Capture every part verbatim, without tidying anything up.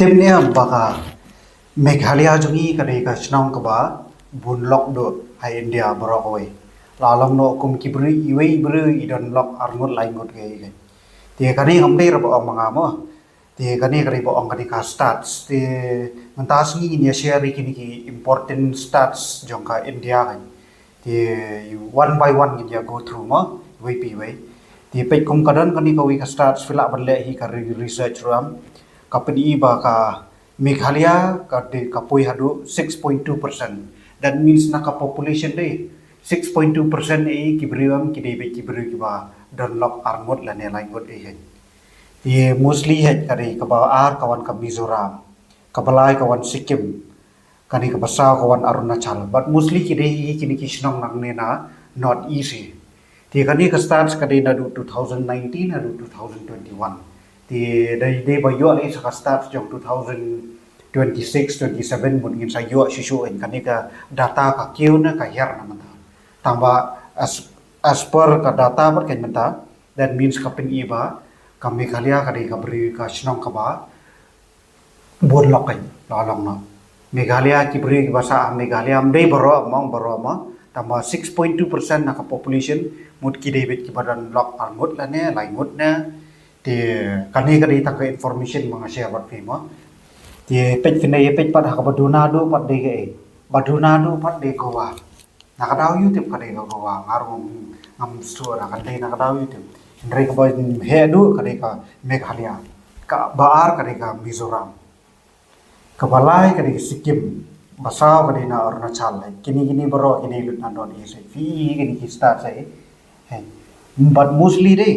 Em ne em ba ka Meghalaya jong ngi ka dei ka shnong kaba bun lok duh ha India baroh kawei. La long noh kum ki briew, iwei i briew i don lok arngut laingut kaei kaei. Te kane ngam dei ruh ba ong ma nga mo. Te kane ka dei ba ong kane ka stats. Te mynta sngi ngin ïa share ïa kine ki important stats jong ka India kan. Te one by one ngin ïa go through mo, iwei pa iwei. Te peit kum ka don kane kawei ka stats, phi lah ban leh hi ka re-, research ruh em. Ka pyni ba ka Meghalaya ka dei ka poi haduh six point two percent. That means na ka population dei six point two percent ei ki briew em ki dei beit ki briew kiba don lok arngut lane laingut ei hei. Te mostly hei ka dei kaba ar ka wan ka Mizoram, kaba lai ka wan Sikkim, kane kaba saw ka wan Arunachal. But mostly ki dei hi kine ki shnong nangne na North East hi. Te kane ka stats ka dei naduh two thousand nineteen haduh two thousand twenty-one. Te dei dei ba ïoh lei sa ka stats jong two thousand twenty-six twenty-seven mut ngin sa ïoh shisha kan, kane ka data ka kiew na ka hiar na mynta. Tangba as as per ka data pat kan mynta, that means ka pyni ba ka Meghalaya ka dei ka bri ka shnong kaba bun lok kan la long noh. Meghalaya ki briew kiba sah ha Meghalaya ym dei baroh mo, baroh mo. Tangba six point two percent na ka population mut ki dei beit kiba don lok arngut lane laingut ne. Te kane ka dei tang ka information ba nga share bad phi mo. Te peit phin ïa peit pat ha kaba duna duh pat dei kaei. Ba duna duh pat dei Goa. Na ka daw ïa u tip ka dei ka Goa, nga ruh ngam sure na ka dei na ka daw ïa u tip. Hynrei kaba heh duh ka dei ka Meghalaya. Kaba ar ka dei ka Mizoram. Kaba lai ka dei ka Sikkim. Ba saw ka dei na Arunachal. Kine kine baroh kine lut na North East. Phi kine ki stats ei. But mostly dei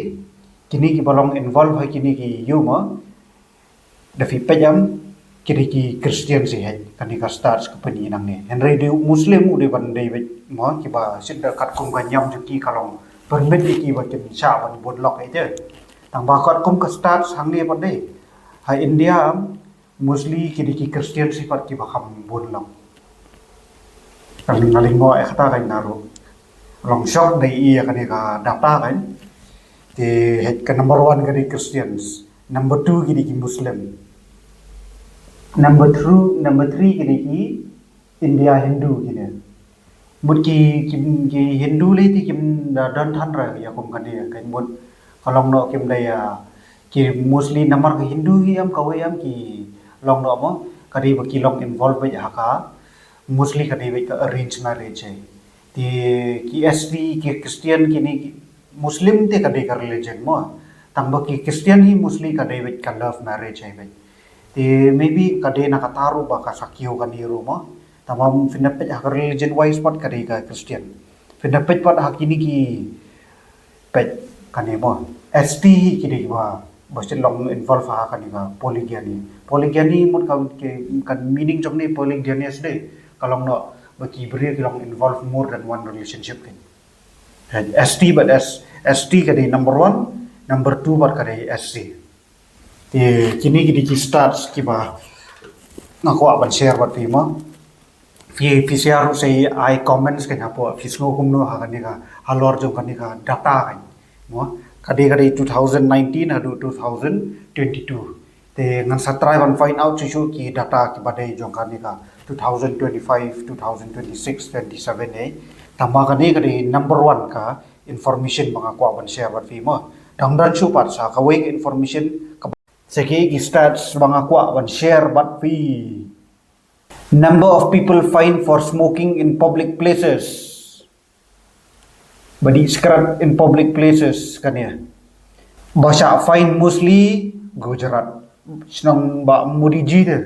kine kiba long involve ha kine ki ïew mo. Da phi peit em, ki dei ki Christian hi hei, kane ka stats ka pyni nangne. Hynrei dei u Muslim u dei ban dei beit mo, kiba shisha katkum ka niam jong ki ka long permit ïa ki ba kin shah ban bun lok ei te. Tangba katkum ka stats hangne pat dei. Ha India em, mostly ki dei ki Christian hi pat kiba kham bun lok. Kan nga lyngngoh ïa kata kan nga ruh long shock da i ïa kane ka data kan. Te hei ka number one ka dei Christians, number two ki dei ki Muslim, number two, number three ki dei ki India Hindu kine. Mut ki, ki, ki Hindu lei te kim da don than ra ïa kum kane kan mut ka long noh kim da ïa ki mostly namar ka Hindu hi em kawei em ki long noh mo ka dei ba ki long involved beit ha ka mostly ka dei beit ka arranged marriage hi. Te ki S T, ki Christian, kine ki Muslim te ka dei ka religion mo. Tangba ki Christian hi mostly ka dei beit ka love marriage hi beit. Te maybe ka dei na kata ruh ba ka sa kiew kane ruh mo. Tangba phin da peit ha ka religion wise pat ka dei ka Christian. Phin da peit pat ha kine ki peit kane mo. S T hi ki dei ba ba shisha long involve ha kane ka polygyny. Polygyny mut ka, ka meaning jong ne polygamous dei ka long noh ba ki briew ki long involve more than one relationship kan. S T bad S, S T ka dei number one, number two bad ka dei S C. Te kine ki dei ki stats kiba nga kwah ban share bad phi mo. Phi, phi share ruh sa ai comments kan hapoh, phi sngew kumno ha kane ka halor jong kane ka data kan. Mo, ka dei ka dei two thousand nineteen haduh two thousand twenty-two. Te ngan sa try ban find out shuh shuh ki data kiba dei jong kane ka two thousand twenty-five, two thousand twenty-six, twenty-seven eh. Tangba kane ka dei number one ka information ba nga kwah ban share bad phi mo. Dang don shuh pat sa kawei ka information ka, sa ki, ki stats ba nga kwah ban share bad phi. Number of people fined for smoking in public places. Ba dih sikret in public places kane. Ba shah fine mostly Gujarat. Shnong Bah Modi ji te.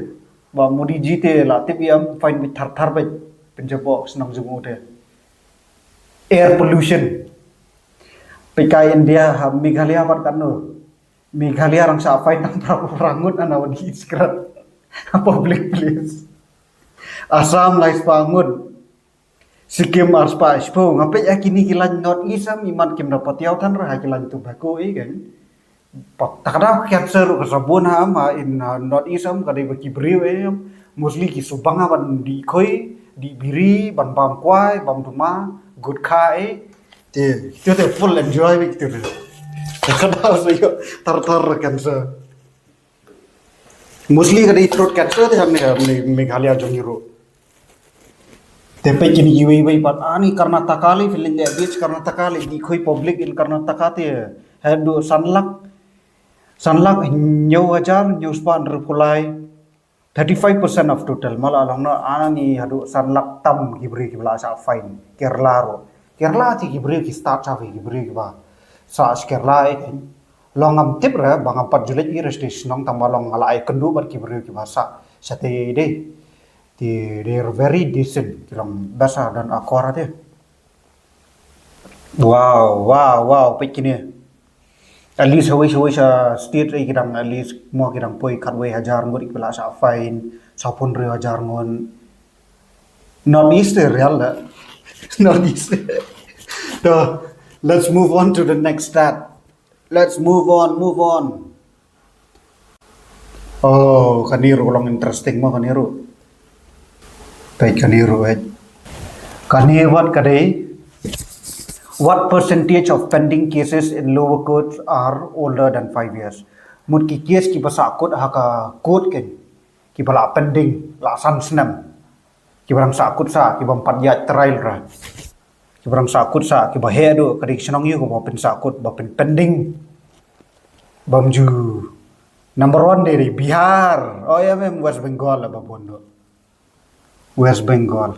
Bah Modi ji te la tip ïa em fine beit thar thar beit. Pynjaboh shnong jong u te. Air pollution. Peit ka India ha Meghalaya pat katno. Meghalaya rang shah fine tang phra phra ngut ana ba dih sikret. Public place. Assam lai spah ngut. Sikkim ar spah shiphew. Nga peit ïa kine ki line North East am imat kim da patiaw than ra ha ki line tobacco eh kan. Pat ta ka dei cancer ruh ka sa bun ha am ha in, uh, North East am ka dei ba ki briew eh am. Mostly ki shu bang ha ban dih khoi, dih biri, ban bam kwai, bam duma, gutkha eh. Te, kito te full enjoy beit kito te. Ta ka dei sa ïoh thar thar cancer. Mostly ka dei throat cancer te ha Me-, Me-, Meghalaya jong ngi ruh. Te peit kine iwei iwei pat, ani Karnataka le, feeling de beach Karnataka le, di khoi public in Karnataka te haduh san lak, san lak hynñiew hajar hynñiew spah hynriewphew lai, thirty-five percent of total. Mala long na, ani haduh san lak tam ki briew kiba la shah fine. Kerala ruh, Kerala te ki briew ki start shah fine, ki briew kiba sah Kerala eh. Long ngam tip re ba ngam pat ju leit ïa re station nong, tang ba long nga la ai kynduh bad ki briew kiba sah shatei de. Te they're very decent, ki long basa don akor te. Wow, wow, wow, peit kine. At least hawei hawei sha state re ki dang, at least mo ki dang poi khatwei hajar ngut ki la shah fine, saphew hynriew hajar ngut. North East real da. North East. So, let's move on to the next stat. Let's move on, move on. Oh, kane ruh long interesting mo kane ruh. Peit kane ruh eh. Kane wat ka dei, what percentage of pending cases in lower courts are older than five years? Mut ki case kiba sah kut ha ka court kein, kiba la pending la san snem. Kiba dang sah kut sah, kiba ym pat ïaid trial re. Kiba dang sah kut sah, kiba heh duh, ka dei ki shnong ïa kiba pynsah kut, ba pyn pending. Bam ju. Number one dei, dei Bihar. Oh ïa mem, West Bengal la ba bun duh. West Bengal.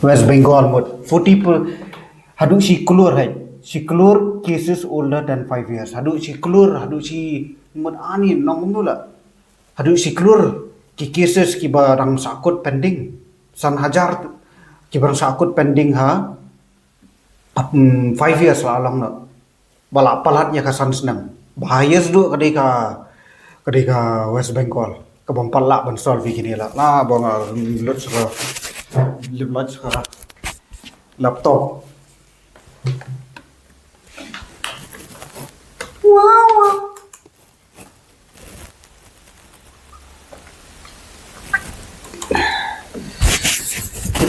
West Bengal mut forty per, haduh shi klur hai. Shi klur cases older than five years. Haduh shi klur, haduh shi mut ani nong mut la. Haduh shi klur ki cases kiba dang sah kut pending. San hajar kiba dang sah kut pending ha, mm, five years la long na. Ba la palat ïa ka san snem. Ba highest duh ka dei ka, ka dei ka West Bengal. Kaba ym pat lah ban solve ïa kine la. La ba nga lut sa ka, lut sa ka laptop. Wow, wow.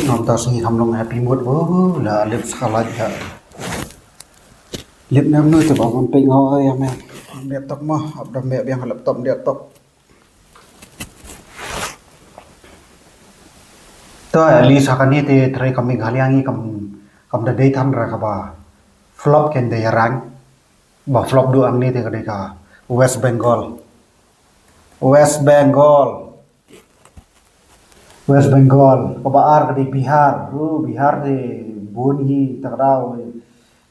Ngam ta sngi ham long happy mood bo la lip sa ka light ha. Lip nam nu te ba man pe ngau ai amen. Laptop mo, ap dam me biang laptop, laptop. To at least ha kane te trai ka Meghalaya ngi kam, kam da dei than ra kaba flop ken da ïa rang. Ba flop duh hangne te ka dei ka West Bengal. West Bengal. West Bengal. Kaba ar ka dei Bihar. Oh, Bihar te bun hi ta ka daw.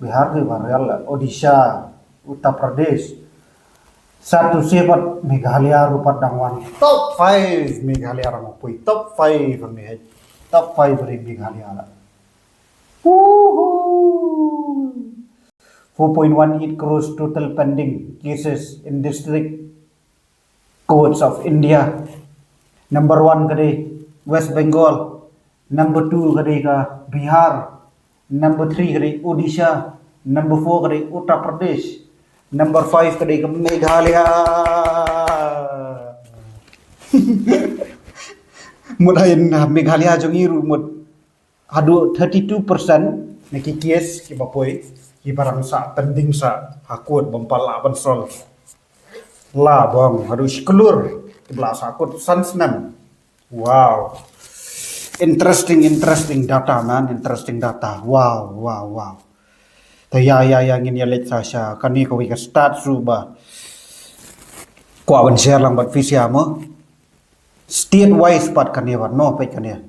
Bihar te ba real, Odisha, Uttar Pradesh. Satu sepat Meghalaya ruh pat dang wan top five, Meghalaya dang poi top five, Meghalaya. Top five ri Meghalaya la. Woohoo! Four point one eight crores total pending cases in district courts of India. Number one ka dei West Bengal. Number two ka dei ka Bihar. Number three ka dei Odisha. Number four ka dei Uttar Pradesh. Number five ka dei ka Meghalaya. Mut hain Meghalaya jong i ruh mut haduh thirty-two percent na ki case kiba poi, kiba rang sa pending sa ha court bym pat lah ban solve. La bang haduh shi klur kiba la sa court san snem. Wow. Interesting, interesting data, man. Interesting data. Wow, wow, wow. Ta ïa, ïa, ïa, ngin ïa leit sa sha kane kawei ka stat su ba kwah ban share lang bad phi sha mo. State wise pat kane bad mo, peit kane.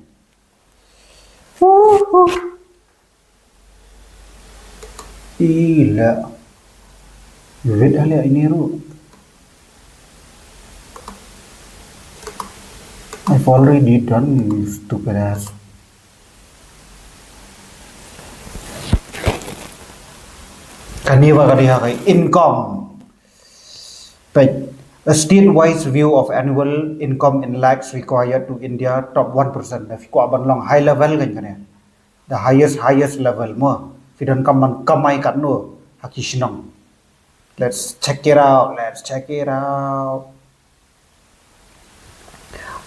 Ila. Wait, ale ini ruh. I've already done, stupid ass. Kane ba ka dei ha ka income. Page, a state-wise view of annual income in lakhs required to India top one percent. Da phi kwah ban long high level kan kane. The highest, highest level mo. Phi donkam ban kamai katno ha ki shnong. Let's check it out. Let's check it out.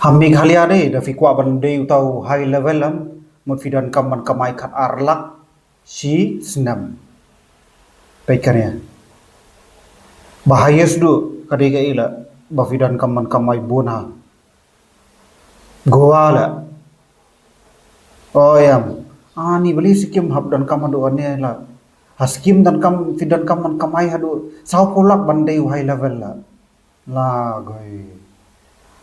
Ha Meghalaya de, da phi kwah ban dei uta u high level em, mut phi donkam ban kamai khat ar lak shi snem. Peit kane. Ba highest duh ka dei kaei la. ba phi donkam ban kamai bun ha Goa la. O em. Ani beli Sikkim hap donkam haduh kane la. Ha Sikkim donkam, phi donkam ban kamai haduh saw phew lak ban dei u high level la. La goi.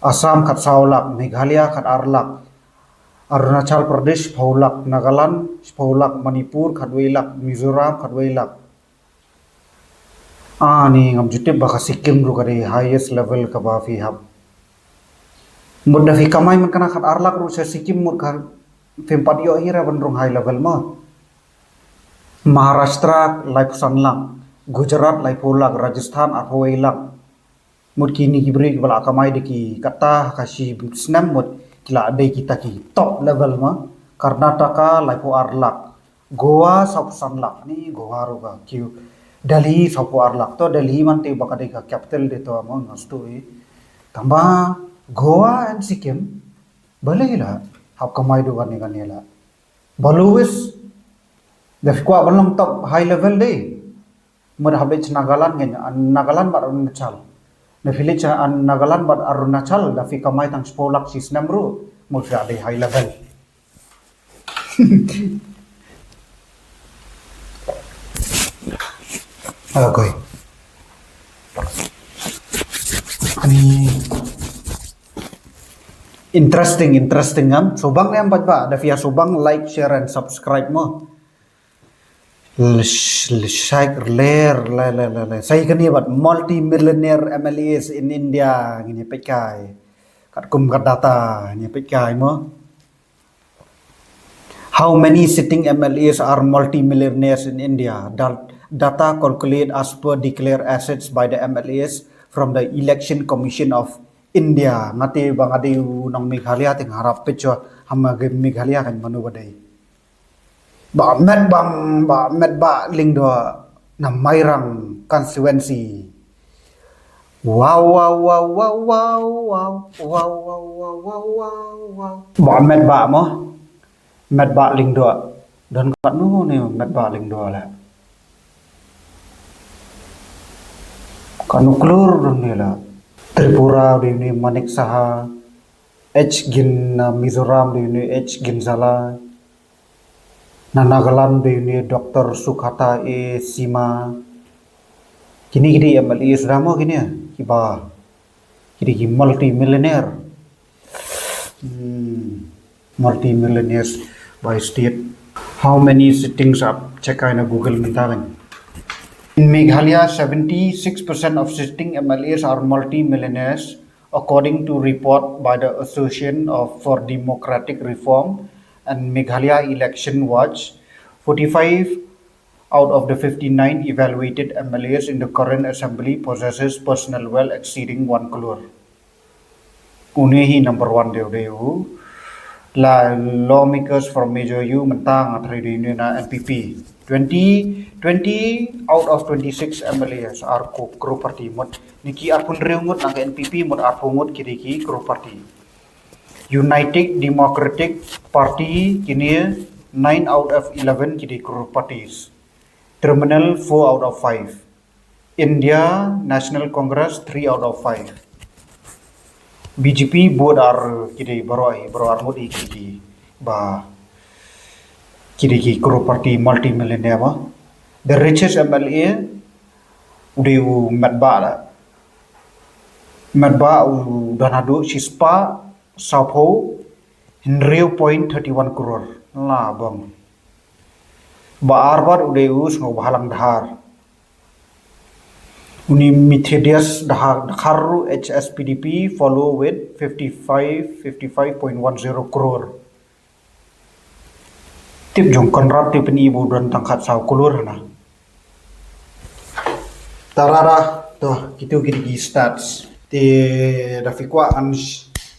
Assam khat saw lak, Meghalaya khat ar lak, Arunachal Pradesh phew lak, Nagaland phew lak, Manipur khat wei lak, Mizoram khat wei lak. Ani ngam ju tip ba ka Sikkim ruh ka dei highest level kaba phi hap. Mut da phi kamai man kane khat ar lak ruh sha Sikkim mut ka phim pat ïoh hi ra ban rung high level mo. Maharashtra lai phew san lak, Gujarat lai phew lak, Rajasthan ar phew wei lak. Mut kine ki briew kiba la kamai da ki kata ka shi snem mut ki la dei kita ki top level mo. Karnataka lai phew ar lak. Goa saw phew san lak, ni Goa ruh ka kiew. Delhi saw phew ar lak, to Delhi man te ba ka dei ka capital de to mo nga stu i. Tangba Goa and Sikkim balei la hap kamai haduh kane kane la. Ba lowest da phi kwah ban long top high level de. Mut hap leit Nagaland ngen, Nagaland bad Arunachal. Da phi leit Nagaland bad Arunachal da phi kamai tang shi phew lak shi snem ruh mut phi dei high level. Okay. Ani interesting, interesting ngam. Subang ne em pat ba da phi ïa subang, like, share and subscribe mo. Lishai ler le le le le. Sai kane bad multi-millionaire M L As in India ngin ïa peit kai. Katkum ka data ngin ïa peit kai mo. How many sitting M L As are multi-millionaires in India? Data calculate as per declared assets by the M L As from the Election Commission of India. Nga te ba nga dei u nong Meghalaya te nga harap peit shuwa ha Meghalaya kan mano ba dei. Bah Metbah, Bah Metbah Lyngdoh na Mairang constituency. Wow, wow, wow, wow, wow, wow, wow, wow, wow, wow, wow, wow. Bah Metbah mo. Metbah Lyngdoh. Don katno ne Metbah Lyngdoh la. Katno klur don ne la. Tripura dei ne Manik Saha. H Gin, na Mizoram dei ne H Ginzala. Na Nagaland dei ne Doctor Sukhathai Sima. Kine ki dei M L As da mo kine kiba, ki dei ki multi-millionaire. Hmm. Multi-millionaires by state. How many sittings up? Check na Google mynta kan. In Meghalaya, seventy-six percent of sitting M L As are multi-millionaires, according to report by the Association of, for Democratic Reform and Meghalaya Election Watch. Forty-five out of the fifty-nine evaluated M L As in the current assembly possesses personal wealth exceeding one crore. Une hi number one dei u dei u. La lawmakers from major U mynta nga threi dei une na N P P. Twenty, twenty out of twenty-six M L As are ko-, crorepati mut. Niki arphew hynriew ngut na ka N P P mut arphew ngut ki dei ki crorepati. United Democratic Party kine nine out of eleven ki dei crorepatis. Trinamool four out of five. India National Congress three out of five. B J P both are ki dei baroh, baroh ar ngut i ki dei ba ki dei ki crorepati multi-millionaire ba. The richest M L A u dei u Metbah la. Metbah u don haduh shispah sawphew hynriew point thirty one crore. La bang. Ba ar pat u dei u Sniawbhalang Dhar. Une Methodius Dkhar, Dkhar ruh H S P D P follow with fifty five, fifty five point one zero crore. Tip jong Conrad te pyni ba u don tang khatsaw klur na. Tara ra, to, kitu ki dei ki stats. Te da phi kwah ngan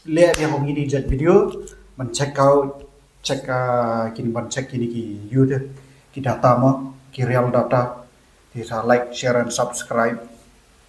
leh ïa kine ki jait video, ban check out, check, ah, kin ban check kine ki, ïa te, ki data mo, ki real data. Te sa like, share and subscribe.